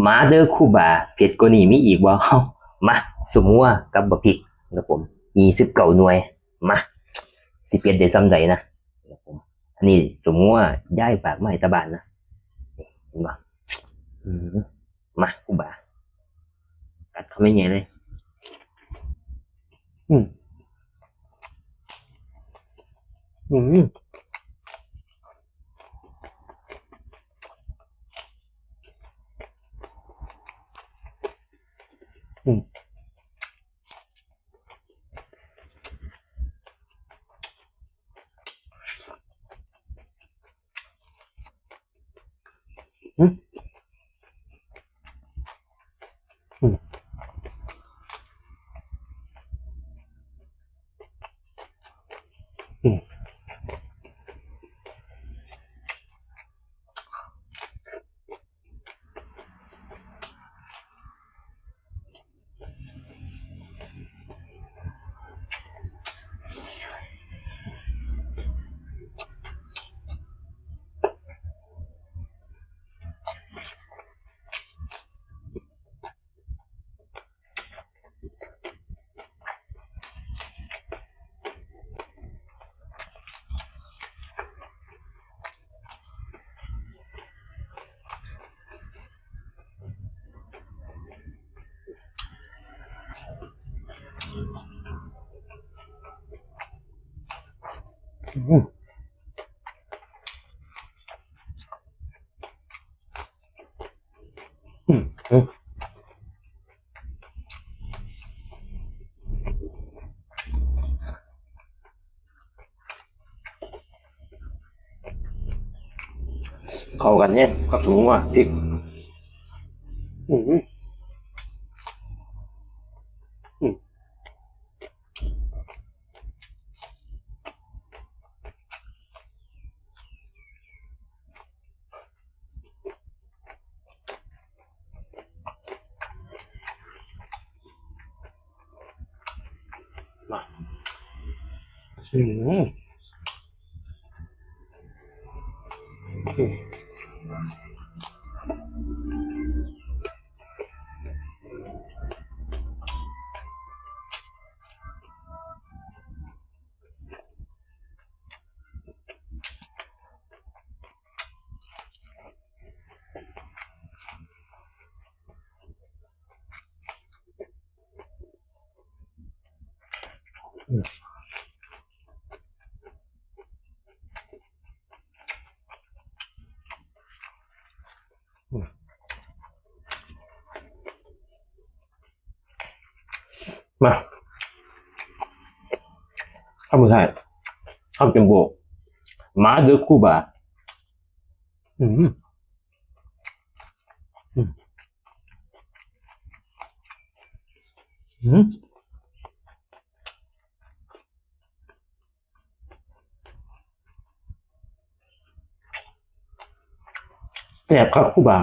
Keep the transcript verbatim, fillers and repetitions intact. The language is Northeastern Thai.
มาเด้อครูบา เผ็ดกว่านี้มีอีกบ่ เอ้า มา ส้มงัวกับบักพริกครับผม ยี่สิบเก้าหน่วย มา สิเผ็ดได้ส่ำใดนะ ครับผม อันนี้ส้มงัวยายฝากมาให้ตาบ้านนะ เห็นบ่ อืม มาครูบา กัดคำใหญ่ๆเลย อืม อืม อืม อืม อืม อืม อืม อืม อืม เข้ากันเนี่ยกับส้มงัวพริก อืม อืม มา อืม อืม มา คำสุดท้าย คำจมโบก มาเด้อครูบา อืม อืม อืม แซ่บครับครูบา